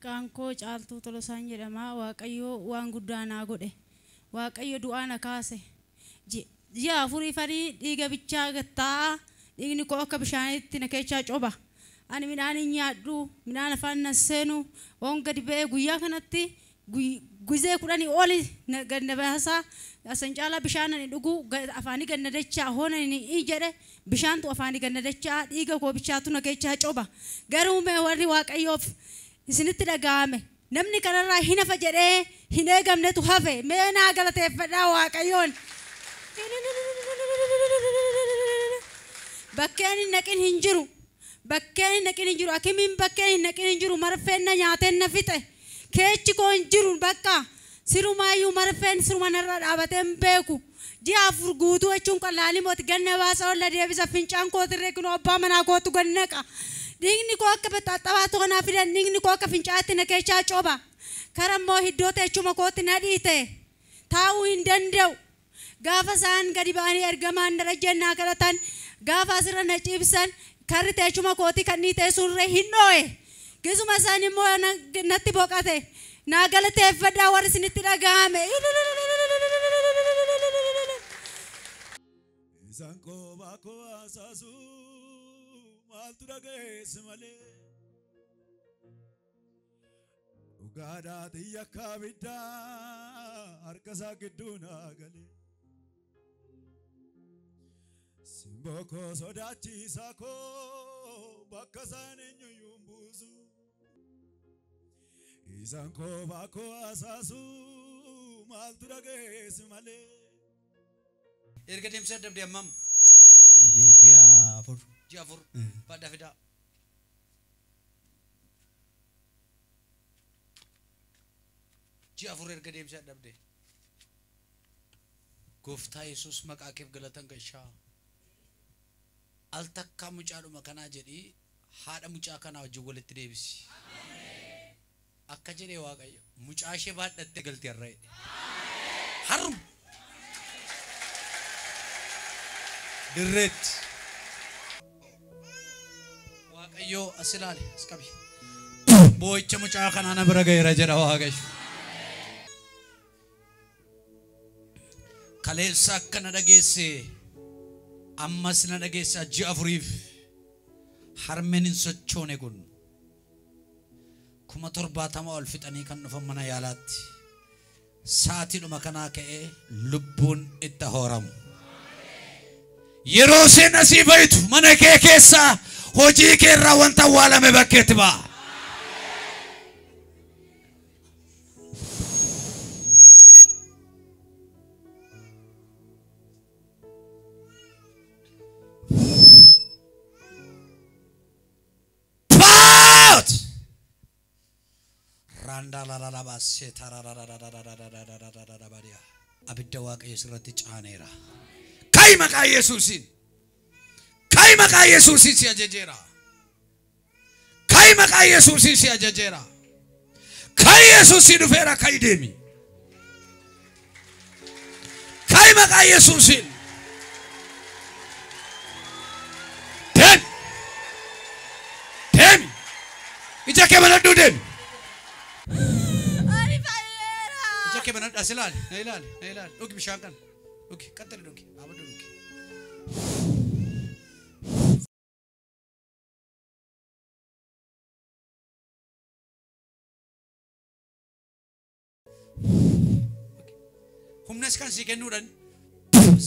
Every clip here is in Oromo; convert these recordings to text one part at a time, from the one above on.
Maqaan koo Caaltuu Tolosaan jedhama. Waaqayyo waan guddaa naa godhe. Waaqayyo du'aa na kaase. Ji'a afurii farii dhiiga bichaa gattaa'a. Dhiigni koo akka bishaaniitti na keessaa coba. Ani midhaan hin nyaadhu, midhaan afaan na seenu, waan gadi ba'ee guyyaa kanatti guzee 10 oli gad na baasaa. Asan caalaa bishaan ani dhugu afaanii gad na dachaa hoona ni jedhe bishaantu afaanii gad na dachaa dhiiga koo bichaatu na keessaa coba. Garuu mee warri Waaqayyoof isinitti dhaga'ame namni kanarraa hin hafa jedhee hin eegamnetu hafe mee naa galateeffadhaa Waaqayyoon. Bakkeen hin naqin hin jiru. Bakkeen hin naqin hin jiru. Akimiin bakkeen hin naqin hin jiru. Marfeen na nyaateen na fixe. Keechi koo hin jiru bakka. Sirumaayyuu marfeen siruma narra dhaabatee hin beeku. Ji'a 4 guutuu jechuun qalaalii mooti ganna baasa olla deebisa fincaan kootirree kunoo abbaa manaa kootu gannaqa. Dhiigni koo akka baxaaxabaa toonaa fidan dhiigni koo akka fincaatti na keessaa coba. Kara immoo iddoo teessuma kootti na dhiite. Taa'uu hin danda'u. Gaafa isaan gadi ba'anii ergamaan darajjeen naa kadhatan gaafa asirra na ciibsan karri teessuma kootii kan ni teessurree hin dhoo'e. Gisuma isaan immoo natti boqate. Naa galateeffadhaa warri isinitti dhaga'ame. Isaan kophaa koo haasaasu maaltu dhageesse malee. Dhugaadhaa xiyya akka abiddaa harka isaa gidduu naa galee. Simboo koo sodaachisaa koo bakka isaan eenyuyyuu hin buusu. Isaan kophaa koo haasaasu maaltu dhageesse malee. Erga deemsa dabdee hammam? Ji'a 4. Ji'a 4. Baadhaa fidaa. Ji'a 4 erga deemsa dabdee. Gooftaa Yesuus maqaa keef galatan gashaa. Al takkaa mucaadhuma kanaa jedhii haadha mucaa kanaa wajjin walitti deebisi. Akka jedhee Waaqayyo mucaa ishee baadhattee galti har'a jedhe. Harrum. Dirreetti. Waaqayyo as ilaali as qabi. Boo'icha mucaa kanaa na bira ga'eera jedha Waaqayyo. Kaleessa akka na dhageesse ammas na dhageesse ji'a 4 harmeen hin sochoone kun 70,000 ol fixanii kan dhufan mana yaalaatti sa'aatiidhuma kanaa ka'ee lubbuun itti horamu. Yeroo isheen asii bahitu mana kee keessaa hojii kee irraa wanta awwaalame bakkeetti ba'a. Abidda Waaqayyo sirratti caaneera. Ka'i maqaa Yesuusiin. Ka'i maqaa Yesuusiin si ajajeera. Ka'i maqaa Yesuusiin si ajajeera. Ka'i Yesuusiin dhufeera ka'i deemi. Ka'i maqaa Yesuusiin. Deemi. Deemi. Ija kee banadhuu deemi. Ija kee banadhu as ilaali na ilaali na ilaali dhugi bishaan kana dhugi qaxxali dhugi dhaabadhu dhugi. Humnas kan si kennuudhaan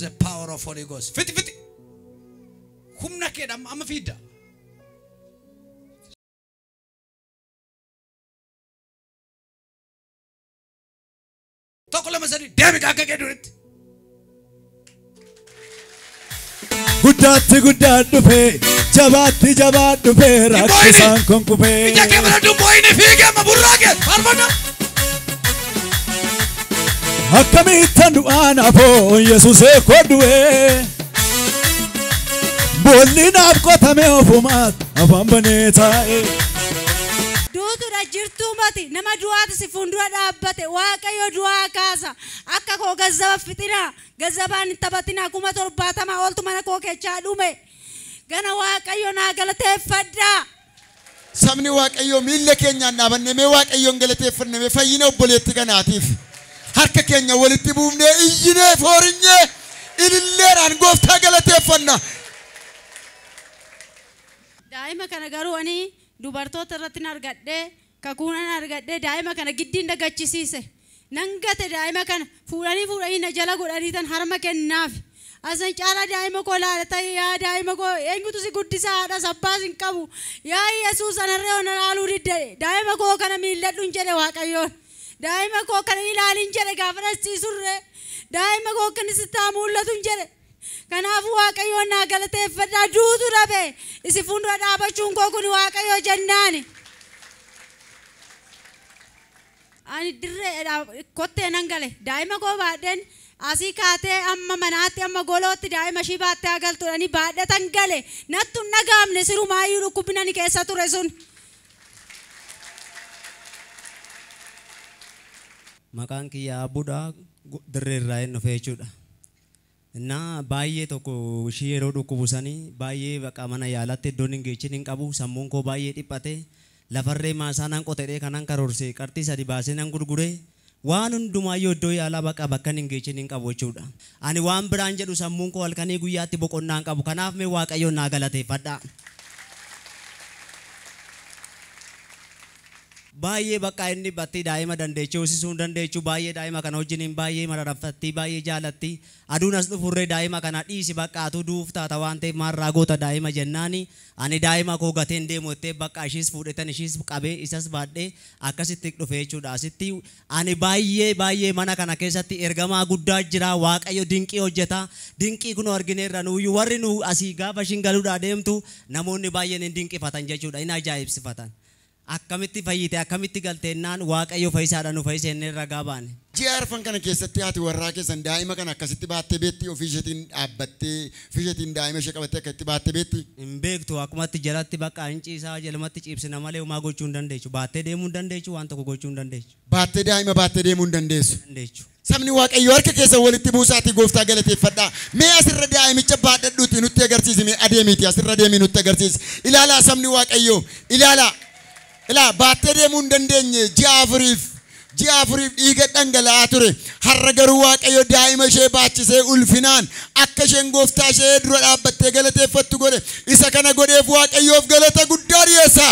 the power of Holy Ghost. Fiti fiti. Humna keedha amma fiidda. Tokko lama sadii deemi akka kee duritti. Guddaatti guddaan dhufee jabaatti jabaan dhufee rakkisaan kun kufee. Ija kee bira dubbooyini fiigee amma burraa kee faarfadha. Akkamittan du'aan afoo Yesuusee koo du'ee. Boolli naaf qotame ofumaatti afaan banee taa'ee. Duutuudha jirtuu mati nama du'aatu si fuuldura dhaabbate Waaqayyo du'aa kaasa akka koo gazzaba fixinaa gazzabaan hin taphatinaa 70,000 oltu mana koo keessaa dhume gana Waaqayyo naa galateeffadhaa. Sabni Waaqayyoo miilla keenyaan dhaabannee mee Waaqayyoon galateeffannee mee fayyina obboleettii kanaatiif harka keenya walitti buufnee iyyinee foorinyee ililleedhaan gooftaa galateeffanna. Daa'ima kana garuu ani dubartoota irratti argadhee kakuunan argadhee daa'ima kana giddiin dagachisiise. Nan gate daa'ima kana fuudhanii fuudhanii na jala godhanii tan harma kennaaf. Asan caalaa daa'ima koo laala yaa daa'ima koo eenyutu si guddisaa haadhas abbaas hin qabu. Yaa Yesuus anarree ona laaluu didde daa'ima koo kana miilladhuun jedhe Waaqayyoon. Daa'ima koo kana ilaalin jedhe gaafa dhasiisurree daa'ima koo kana sittaa mul'atuun jedhe. Kanaafuu Waaqayyoon naa galateeffadhaa duutu dhabe isi fuuldura dhaabachuun koo kun Waaqayyo jennaani. Ani dirree kottee nan gale daa'ima koo baadheen asii kaatee amma manaatti amma golootti daa'ima ishii baattee agaltuudhani baadhatan gale nattu hin dhagaamne sirumaayyuu dhukkubinani keessa ture sun. Maqaan kiyya Abbuudha dirree irraa hin dhufe jechuudha. Innaa baay'ee tokko ishii yeroo dhukkubu sanii baay'ee baqa mana yaalaatti iddoon hin geechin hin qabu sammuun koo baay'ee dhiphate lafarree maasaa nan qotedhee kanan karoorse qarxii sadi baasee nan gurgure waan hundumaayyuu iddoo yaalaa baqa bakka hin geechin hin qabu jechuudha. Ani waan biraan jedhu sammuun koo halkanii guyyaatti boqonnaa hin qabu kanaaf mee Waaqayyoon naa galateeffadhaa. Baay'ee bakka inni batti daa'ima dandeechuu hoosisuu hin dandeechuu baay'ee daa'ima kana wajjiniin baay'ee mararfatti baay'ee jaalatti aduun as dhufurree daa'ima kana dhiisi bakka atuu duuf taata waan ta'eef maarraa goota daa'ima jennaani ani daa'ima koo gateen deemu jettee bakka ishiis fuudhetan ishiis qabee isas baadhee akkasitti dhufe jechuudha. Asitti ani baay'ee baay'ee mana kana keessatti ergamaa guddaa jira Waaqayyo dinqii hojjeta dinqii kunoo argineerra nuyyuu warri nu asii gaafa ishiin galuudhaa deemtu namoonni baay'een hin dinqifatan jechuudha hin ajaa'ibsifatan. Akkamitti fayyite akkamitti galteennaan Waaqayyo fayyisaadha nu fayyise inni ragaa baane. Ji'a arfan kana keessatti haati warraa keessan daa'ima kana akkasitti baattee beekti ofii isheetiin dhaabbattee ofii isheetiin daa'ima ishee qabattee akkasitti baattee beekti. Hin beektu akkumatti jalatti bakka hin ciisaa jalumatti ciibsina malee homaa gochuu hin dandeechu baattee deemuu hin dandeechu waan tokko gochuu hin dandeechu. Baattee daa'ima baattee deemuu hin dandeessu. Dandeechu. Sabni Waaqayyo harka keessa walitti buusaatii gooftaa galateeffadhaa. Mee asirra daa'imicha baadhadhuuti nutti agarsiisi mee adeemiiti asirra deemii nutti agarsiisi. Ilaalaa sabni Waaqayyo ilaalaa. Ilaa baattee deemuu hin dandeenye ji'a afuriif dhiiga dhangala'aa ture. Har'a garuu Waaqayyo daa'ima ishee baachisee ulfinaan akka isheen gooftaa ishee dura dhaabbattee galateeffattu godhe. Isa kana godheef Waaqayyoof galata guddaa dhiyeessa.